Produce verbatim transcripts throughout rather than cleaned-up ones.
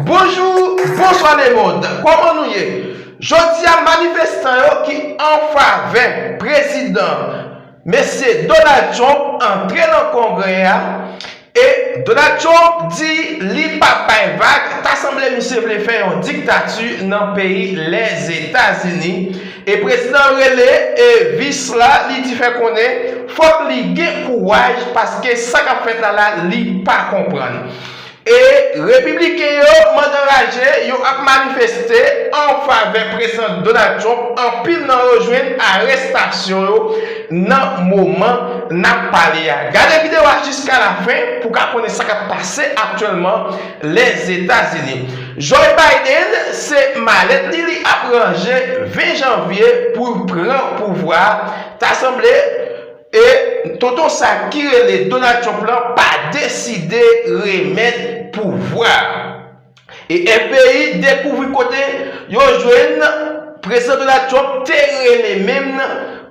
Bonjou, bonswa lemonn, kòman nou ye? Jodi a, manifestan yo ki an favè prezidan mesye Donald Trump antre nan Kongrè a, e Donald Trump di li p ap bay vag, ta sanble misye vle fè yon diktati nan peyi Lèzetazini. E prezidan rele e vis la, li di fè konnen fòk li gen kouraj paske sa k ap fèt la la, li pa konprann. E repibliken yo mande raje, yo ap manifeste an favè prezidan Donald Trump. Anpil nan yo jwenn arestasyon yo nan moman n ap pale a. Gade videyo a jiska lafen pou w ka konnen sa k ap pase aktyèlman Lèzetazini. Joe Biden, se malèt li, li ap ranje ven janvye pou l pran pouvwa a. Ta sanble e tonton sa ki rele Donald Trump lan pa deside remèt pouvwa a. E F B I dekouvri kote yo jwenn prezidan Donald Trump te rele menm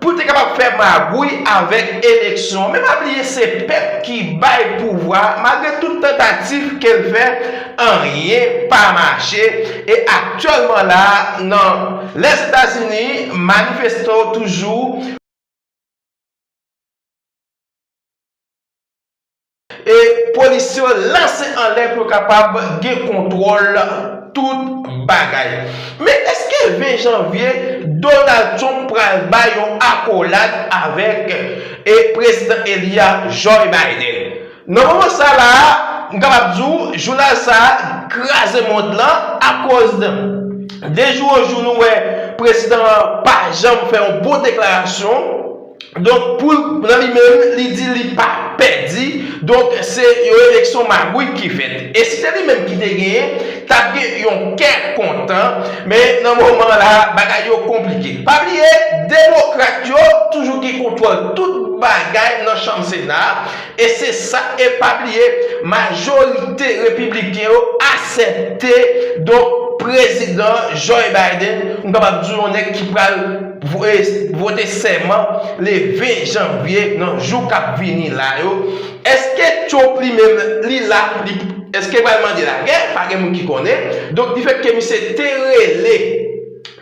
pou l te kapab fè magouy avèk eleksyon an. Men pa bliye se pèp ki bay pouvwa a, malgre tout tantativ ke l fè, anyen pa mache. E aktyèlman la, nan Lèzetazini, manifestan yo toujou e polis yo lanse anlè pou yo kapab gen kontwòl tout bagay. Men èske ven janvye Donald Trump pral bay yon akolad avèk e prezidan eli a Joe Biden? Nan moman sa la, m kapab di w, jounal sa a kraze mond lan akoz de jou an jou nou wè prezidan an pa janm fè yon bon deklarasyon. Donk, pou nan li menm, li di li pa pèdi. Donk, se yon eleksyon magouy ki fèt. E si se li menm ki te genyen, t ap gen yon kè kontan. Men nan moman la, bagay yo konplike. Pa bliye, demokrat yo toujou gen kontwòl tout bagay nan chanm Sena a. E se sa, e pa bliye, majorite repibliken yo aksepte, donk, prezidan Joe Biden, m kapab di w yon nèg ki pral vo-, vote sèman le ven janvye nan jou k ap vini la yo. Èske Trump li menm, li la, li, èske l pral mande lagè? Pa gen moun ki konnen. Donk, difèt ke misye te rele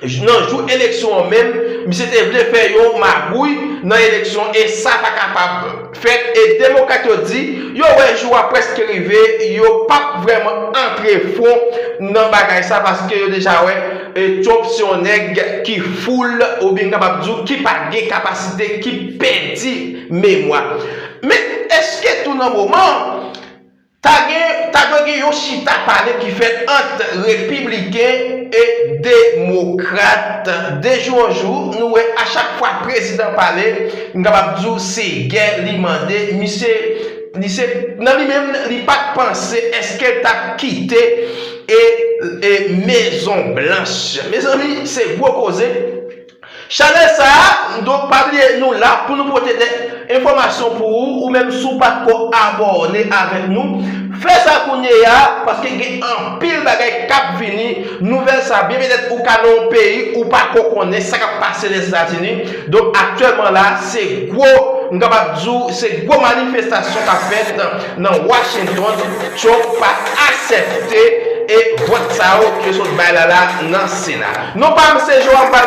nan jou eleksyon an menm, misye te vle fè yon magouy nan eleksyon e sa pa kapab fèt. E demokrat yo di, yo wè jou a prèske rive, yo p ap vrèman antre fon nan bagay sa paske yo deja wè e Trump se yon nèg ki foul oubyen n kapab di w ki pa gen kapasite, ki pèdi memwa. Men èske tou nan moman ta gen, ta dwe gen yon chita pale ki fèt ant repibliken e demokrat. De jou an jou, nou wè a chak fwa prezidan pale, m kapab di w se gè li mande. Misye, li se, nan li menm, li pa t panse èske l t ap kite e, e Mezon Blanch. Mezanmi, se gwo koze. Chanèl sa a, donk, pa bliye nou la pou nou pote de enfòmasyon pou ou, ou menm si w pa t ko abòne avèk nou, fè sa kounye a, paske gen anpil bagay k ap vini. Nouvèl sa a byen petèt ou ka nan yon peyi ou pa ko konnen sa k ap pase Lèzetazini. Donk, aktyèlman la, se gwo, m kapab di w, se gwo manifestasyon k ap fèt nan Washington. Trump pa aksepte e vòt sa yo ke sot bay la la nan Sena. Non pa m se Joram Pal